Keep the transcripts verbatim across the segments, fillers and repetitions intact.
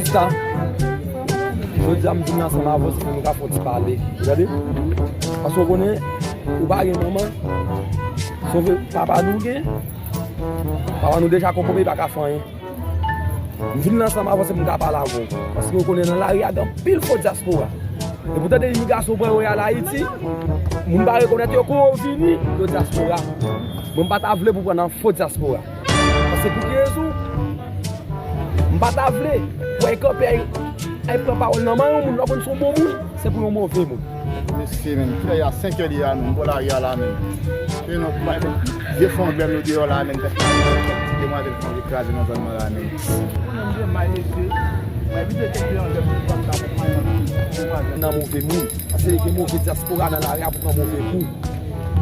Sa, jodi a m vin ansanm avè w, se pou nou ka fè yon ti pale. Ou tande? Paske w konnen, ou pa gen manman, se yon papa nou gen, papa nou deja konpòte, li pa ka fè anyen. M vin ansanm avè w, se pou m ka pale avè w. Paske w konnen nan lari a, gen anpil fo dyaspora. Depi w tande imigrasyon pran yo y al Ayiti, moun pa rekonèt yo, kou yo vini, yo dyaspora. Mwen, m pa ta vle pou pran nan fo dyaspora. Paske pou ki rezon? M pa ta vle pou ay kanpe, ay, ay pran pawòl nan men yon moun, lè w konn se yon bon moun, se pou yon move moun. Mesye, menm, kilè y a? Senk è deja, menm, bò lari a la, menm. E non, vye fon blèm yo deyò la, menm, tèt demwazèl fon kraze nan zòn nan la, menm. Nan move moun. Paske gen move dyaspora nan lari a pou pran move kou.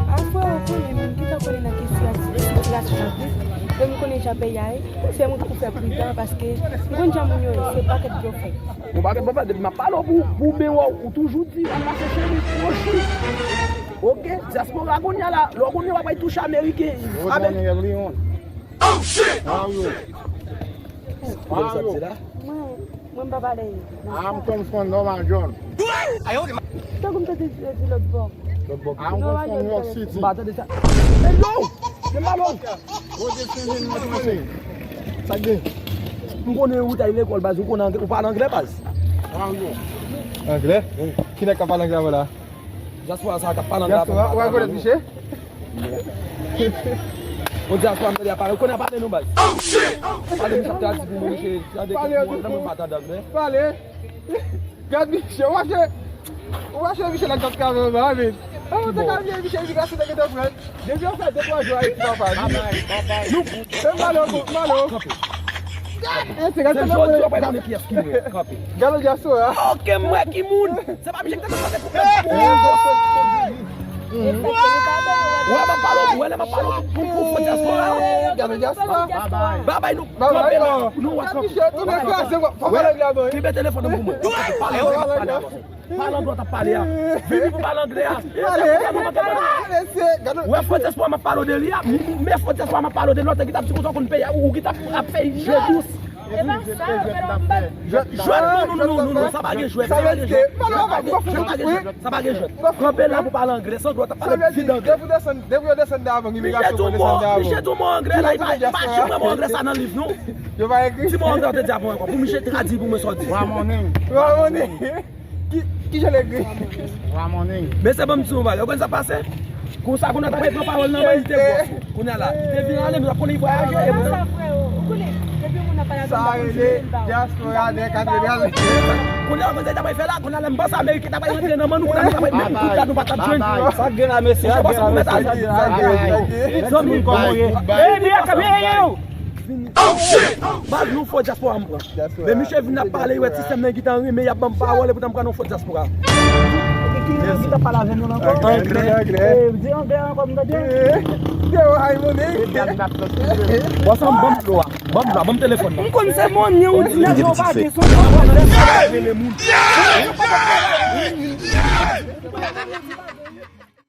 Apre, ou konnen, moun ki ta konnen nan kesyon sitirasyon an plis, e m konnen jan peyi a ye, se moun ki pou fè pridan, paske m konn jan moun yo ye, se pakèt blofè. Bon, pakèt blofè, depi m ap pale w pou, pou ben wè w, ou toujou di, al mache cheri, pwochi. Oke, dyaspora kounye a la, lè w konnen w ap al touche ameriken, avèk Oh, shit! How are you? How are you? Mwen, mwen m pa pale. I'm come from Normal John. Tankou m te di, di lòt bò. Lòt bò. I'm come from New York City. M pa tande sa. Hey, yo! Gen balon! Sa gen? M konnen ou t al lekòl, baz, ou konnen anglè, ou pale anglè, baz. How are you? Anglè? Wi. Ki nèg k ap pale anglè avè w la? Dyaspora sa k ap pale anglè avè m. Dyaspora, ou rekonèt misye? Bon, dyaspora, m tande a pale. Ou konnen a pale non, baz. Pale, misye ap tradui pou mwen, misye tande tout moun, nan mwen pa tande anglè. Pale. Gad misye, ou mache, ou mache misye nan kat kave, ba, men. An, te ka vye misye imigrasyon te gentan pran. Depi w fè de twa jou Ayiti, papa. Nou, se malo, malo. Kanpe. Gad, e, se gad se jodi yo pa konnen kiyès ki mwen. Kanpe. Gad dyaspora. Oke, m wè ki moun. Se pa misye ki te pase pou mwen. Wè, m ap pale w, wè, lè m ap pale w pou, pou, pou dyaspora. Gade dyaspora. Babay nou, kanpe la, nou wè kanpe. Misye tounen kraze, fò pale anglè avè w. Kenbe telefòn nan pou mwen. Pale anglè, pale anglè. Pale anglè, w ap pale a. Vini pou pale anglè a. Pale. Wè fo dyaspora m ap pale w de li a. Men fo dyaspora m ap pale w de lòt ki t ap di konsa w konn peyi a, ou ki t ap, ap fè je dous. E pa sa, frè, m pa... Jwèt, non, non, non, non, non, sa pa gen jwèt, sa pa gen jwèt. Sa pa gen jwèt, sa pa gen jwèt. Kanpe la pou pale anglè, san dlo w t ap pale vide anglè. Depi w desann, depi yo desann davan, imigrasyon pou desann davan. Misye di yon mo anglè la, li pa, li pa janm wè mo anglè sa nan liv, non. Yo pa ekri. Ti mo anglè, w te di avan ankò, pou misye tradui pou mwen sa w di. Ramoning. Ramoning. Ki, ki jan l ekri? Ramoning. Men se ban m di yon bagay, ou konn sa pase? Konsa, kounye a, t ap pran pawòl nan men, li te bòs. Kounye a la, li te vin ale, nou t ap konnen li vwayaje, e sa, frè, ou konnen, depi moun nan pa la sa rele dyaspora nan katedral. Kounye a, konsa, li t ap fè la, kounye a, lè m panse ameriken t ap rantre nan men nou, kounye a, nou t ap met tout la, nou pa t ap jwenn. Sa gen la, mesye, sa gen la, mesye, sa gen la, mesye. Zanmi, kòman w ye? Ey, byen, byen, yo! Baz, nou fo dyaspora m pran. Men misye vin ap pale, wè ti sè m nan gentan renmen, y ap ban m pawòl, epoutan m pran yon fo dyaspora. Ki, ki, ki t ap pale avè nou ankò? Anglè. Anglè. Eh, di anglè ankò, m tande. Eh, yo, ay, monnen. Bòs an, ban m dlo a. Ban m dlo a, ban m telefòn nan. M konn se monnen ou di, nèg yo pa gen son. Rele moun.